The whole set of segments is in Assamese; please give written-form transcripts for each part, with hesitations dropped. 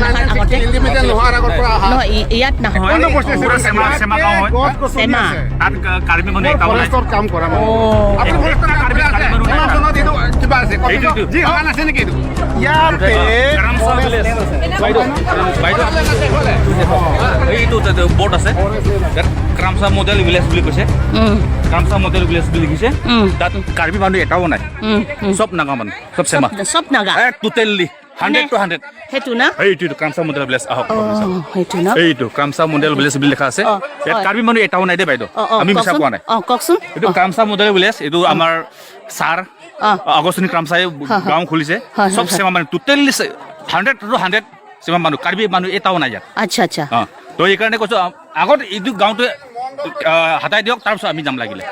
নাহাৰ আগতে। ইণ্ডিপেণ্ডেণ্ট নোহোৱাৰ আগৰ পৰা অহা। নহয়, ইয়াত নহয়। কোনটো বস্তি আছে? চেমা, চেমা গাঁও হয়। গছ গছনি চেমা। আছে। তাত কাৰ্বি মানুহ এটাও নাই। ফৰেষ্টত কাম কৰা মানুহ। আপুনি ফৰেষ্টত কাম কৰি আছে? কিমান চনত এইটো কিবা আছে? এইটো, এইটো। যি হোৱা নাছে নেকি এইটো? ইয়াতে কাৰামচা ভিলেজ। বাইদেউ, বাইদেউ, এইটো তাতে বৰ্ড আছে, তাত ক্ৰামচা মডেল ভিলেজ বুলি কৈছে। ক্ৰামচা মডেল ভিলেজ বুলি লিখিছে। তাত কাৰ্বি মানুহ এটাও নাই। উম, উম। চব নাগা মানুহ, চব চেমা। চব নাগা। Totally 100 two 100। সেইটো না? এইটো ক্ৰামচা মডেল ভিলেজ, আহক আপুনি চাওক। সেইটো ন? এইটো ক্ৰামচা মডেল ভিলেজ বুলি লিখা আছে। ইয়াত কাৰ্বি মানুহ এটাও নাই দেই বাইদেউ। অ অ আমি মিছা কওকচোন। কোৱা নাই। কওকচোন। এইটো ক্ৰামচা মডেল ভিলেজ, এইটো আমাৰ ছাৰ আগষ্টনী ক্ৰামচাই গাঁও খুলিছে। চব চেমা মানুহ, টোটেলি 100 টু 100 চেমা মানুহ, কাৰ্বি মানুহ এটাও নাই ইয়াত। আচ্ছা আচ্ছা তো এইকাৰণে কৈছোঁ, আগত এইটো গাঁৱটো হাতাই দিয়ক, তাৰপিছত আমি যাম লাগিলে।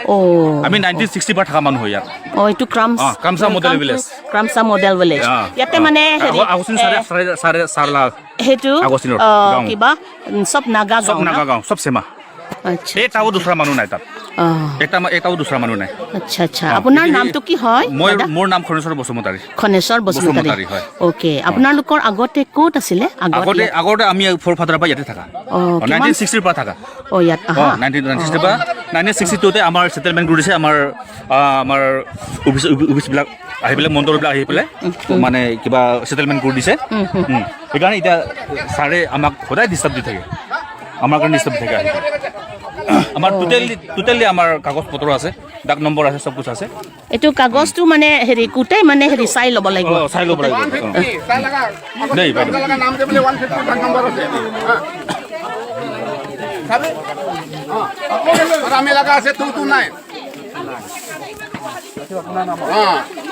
আমি 1960 পৰা থকা মানুহ হয় ইয়াত। এইটো ক্ৰামছ Kramsa model village. Kramsa model village. ইয়াতে মানে হেৰি আগষ্টিন ছাৰে ছাৰে ছাৰে ছাৰ সেইটো আগষ্টিনৰ গাঁও। কিবা চব নাগা চব গাঁও না? নাগা গাঁও, চব চেমা। এটাও দুসৰা মানুহ নাই তাত। এটাও দুসৰা মানুহ নাই। আচ্ছা আচ্ছা আপোনাৰ নামটো কি হয় মই দাদা? মোৰ নাম খনেশ্বৰ বসুমতাৰী। খনেশ্বৰ বসুমতাৰী। বসুমতাৰী, হয়। অ'কে, আপোনালোকৰ আগতে ক'ত আছিলে আগত? আগতে ইয়াত? আগতে আমি ফ'ৰ ফাদাৰৰ পৰা ইয়াতে থাকা। কিমান? 1960ৰ পৰা থাকা। ইয়াত আহা। 1960ৰ পৰা, 1962তে আমাৰ ছেটেলমেণ্ট কৰি দিছে। আমাৰ অফিচবিলাক আহি পেলাই, মণ্ডলবিলাক আহি পেলাই মানে কিবা ছেটেলমেণ্ট কৰি দিছে। সেইকাৰণে এতিয়া ছাৰে আমাক সদায় ডিষ্টাৰ্ব দি থাকে, আমাৰ কাৰণে ডিষ্টাৰ্ব দি থাকে আহি পেলাই। আমাৰ টোটেলি আমাৰ কাগজ পত্ৰ আছে, ডাক নম্বৰ আছে, চব কিছু আছে। এইটো কাগজটো মানে হেৰি গোটেই মানে হেৰি চাই ল'ব লাগিব। চাই ল'ব লাগিব। 150, তাই লগা দেই বাইদেউ। তাই লগা নাম দে বোলে 150 ডাক নম্বৰ আছে। হা। চাবি? আৰু আমি লগা আছে 229।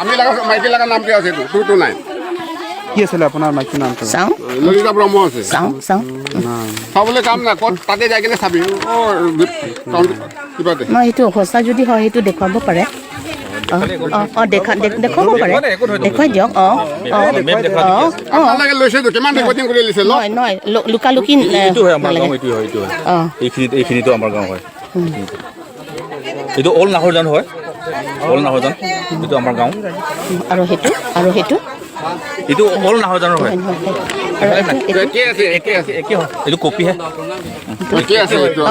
আমি লগা মাইকী লগা নামটো আছে 229। কি আছিলে আপোনাৰ মাইকী নামটো? চাওঁ। ললিতা ব্ৰহ্ম আছে। চাওঁ চাওঁ। চাবলৈ কাম নাই, ক'ত তাতে যাই কিনে চাবি। কিবাতে। নহয়, সেইটো সঁচা যদি হয় সেইটো দেখুৱাব পাৰে। দেখুৱাব পাৰে, দেখুৱাই দিয়ক। মেপ দেখুওৱা। আপোনালোকে লৈছেতো, কিমান ৰেকৰ্ডিং কৰি লৈছে লওক। নহয় নহয়, লুকালুকি এইটো হয় আমাৰ নালাগে। গাঁও, এইটো হয়, এইটো হয়। এইখিনিতো আমাৰ গাঁও হয়। এইটো অল নাহৰজান হয়, অল নাহৰজান, এইটো আমাৰ গাঁও। আৰু সেইটো, আৰু সেইটো? এইটো অল নাহৰজানৰ হয়। নহয়, আৰু এইটো? একে আছে, একে আছে। একে হয়, এইটো কপিহে। একে আছে এইটো।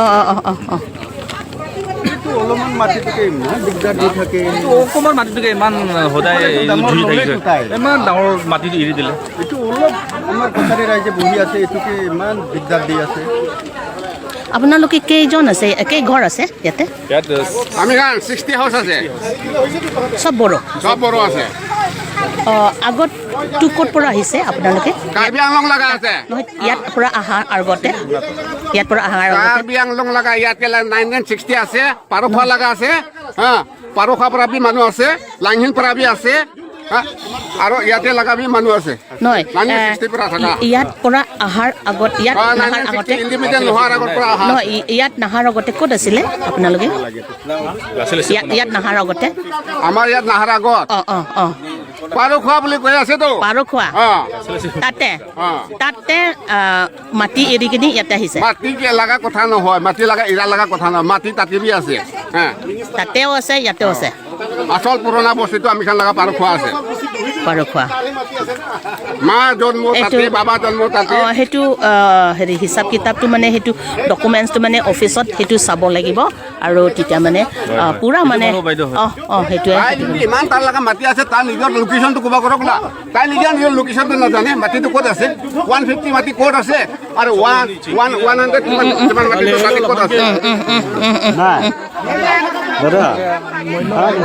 এইটো অলপমান মাটিটোকে ইমান দিগদাৰ দি থাকে। এইটো অকণমান মাটিটোকে ইমান সদায় ডাঙৰ যুঁজি ল'লেতো থাকিছে। তাই। ইমান ডাঙৰ মাটিটো এৰি দিলে। এইটো অলপ আমাৰ কছাৰী ৰাইজে বহি আছে, এইটোকে ইমান দিগদাৰ দি আছে। আপোনালোকে কেইজন আছে, কেইঘৰ আছে ইয়াতে? ইয়াত আমি 60 হাউচ আছে। চব বড়ো? চব বড়ো আছে। আগতটো ক'ত পৰা আহিছে আপোনালোকে? কাৰ্বি আংলং লগা আছে। নহয়, ইয়াত পৰা অহাৰ আগতে, ইয়াত পৰা অহাৰ আগতে। কাৰ্বি আংলং লগা ইয়াত 1960 আছে, পাৰখোৱা লগা আছে। হা, পাৰখোৱা পৰা বি মানুহ আছে, লাংহিন পৰা বি আছে, হা, আৰু ইয়াতে লগা বি মানুহ আছে। নহয়। 1960 পৰা থকা। ইয়াত পৰা অহাৰ আগত, ইয়াত নাহাৰ নাইনটিন আগতে। 60 ইণ্ডিপেণ্ডেণ্ট নোহোৱাৰ আগৰ পৰা অহা। নহয়, ইয়াত নাহাৰ আগতে ক'ত আছিলে আপোনালোকে? আছিলে। ইয়াত নাহাৰ আগতে। আমাৰ ইয়াত নাহাৰ আগত অ অ অ পাৰখোৱা বুলি কৈ আছেতো। পাৰখোৱা। তাতে তাতে মাটি এৰি কিনি ইয়াতে আহিছে? মাটি লগা কথা নহয়, মাটি লগা এৰা লগা কথা নহয়, মাটি তাতে বি আছে, হা। তাতেও আছে, ইয়াতেও আছে। আচল পুৰণা বস্তুটো আমি খান লগা পাৰখোৱা আছে। পাৰখোৱা। মা জন্ম তাতে, বাবা জন্ম তাতে। সেইটো হেৰি হিচাপ কিতাপটো মানে সেইটো ডকুমেণ্টছটো মানে অফিচত সেইটো চাব লাগিব আৰু তেতিয়া মানে পূৰা মানে হ'ব বাইদেউ, হয়। অ অ সেইটোৱে। তাই যদি ইমান তাৰ লগা মাটি আছে, তাৰ নিজৰ লোকেশ্যনটো ক'ব কৰক না। তাই নিজৰ লোকেশ্যনটো নাজানে, মাটিটো ক'ত আছে, 150 মাটি ক'ত আছে আৰু ওৱান ওৱান ওৱান হাণ্ড্ৰেড কিমান কিমান মাটিটো তাতে ক'ত আছে। নাই দাদা,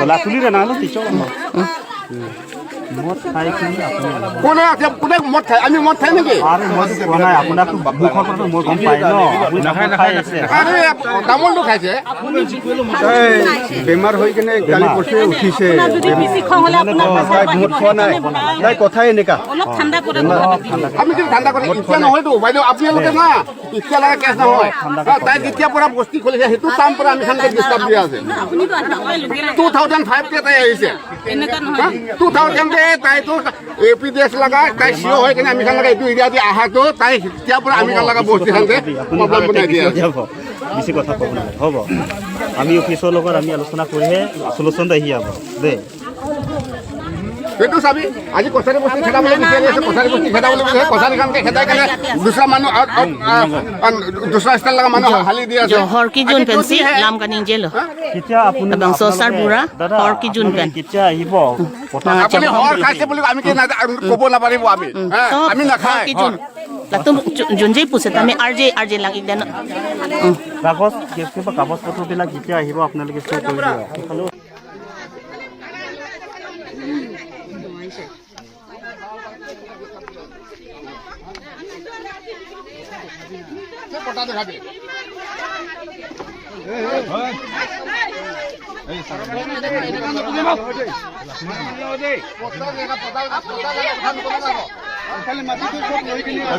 লাতুলিৰে নালো পিছত মদ খাই কিনি আপুনি কোনে আছে, কোনে মদ খায়? আমি মদ খাই নেকি? আৰে, মইতো কোৱা নাই আপোনাকতো, মুখৰ পৰা মই গম পাই ন আপুনি নাখায়, তামোল খাই নাখায়। আছে। আৰে, তামোলটো খাইছে। বেমাৰ হৈ কিনে কালি পৰচুৱে উঠিছে। আপোনাৰ তাই মদ খোৱা নাই, তাই কথাই এনেকা। অলপ ঠাণ্ডা কৰে। আমি কিন্তু ঠাণ্ডা কৰে এতিয়া নহয়তো বাইদেউ, আপোনালোকে না এতিয়া লগা কেছ নহয়। তাই যেতিয়া পৰা বস্তি খুলিছে, সেইটো টাইম পৰা আমি খানকে ডিষ্টাৰ্ব দিয়া আছে। 2005তে তাই আহিছে। এনেকুৱা নহয়। 2000তে তাইতো এ পি ডি এছ লগা তাই চিঅ হৈ কিনে আমি খান লগা এইটো এৰিয়া দি অহাটো, তাই তেতিয়াৰ পৰা আমি খান লগা বস্তি খানতে প্ৰব্লেম বনাই দিয়া আছে। যাব, বেছি কথা ক'ব নালাগে, হ'ব। আমি অফিচৰ লগত আমি আলোচনা কৰিহে চলুচন আহি যাব দেই। সেইটো চাবি। আজি কছাৰী বস্তি খেদাবলৈ বিচাৰি আছে, কছাৰী বস্তি খেদাবলৈ বিচাৰি, কছাৰী খানকে খেদাই কেনে দুসৰা মানুহ, দুসৰা ষ্টাইল লগা মানুহ হালি দি আছে। হৰ কি জোন পেঞ্চি লাম কানিং জেল। কেতিয়া আপুনি বংশ ছাৰ বুঢ়া, দাদা, হৰ কি জোন আপোনালোকে পেন। কেতিয়া আহিব কথা আপুনি হৰ খাইছে বুলি আমি কি ক'ব নাপাৰিব আমি? হা, আমি নাখায়। কি জোন লাতুম যোনজে পুছে আমি আৰজে আৰজে লাং ইকদেন। কাগজ, কিবা কাগজ পত্ৰবিলাক যেতিয়া আহিব আপোনালোকে শ্ব' কৰি দিব সেইফালেও। পটা দেখাবি।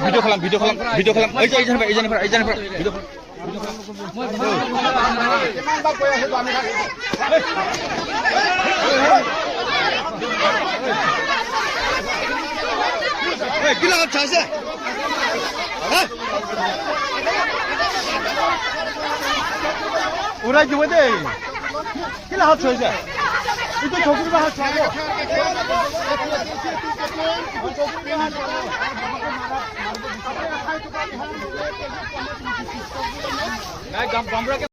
ভিডিঅ' খেলাম, ভিডিঅ' খেলাম, ভিডিঅ' খেলাম। এই যে, এই যে, এই যে, এই যে, ভিডিঅ'। কিমান বাৰ কৈ আছো আমি। উৰাই দিব দেই। কেলে হাত ছুৱাইছে? এইটো চকুৰ পৰা হাত ছুৱাব।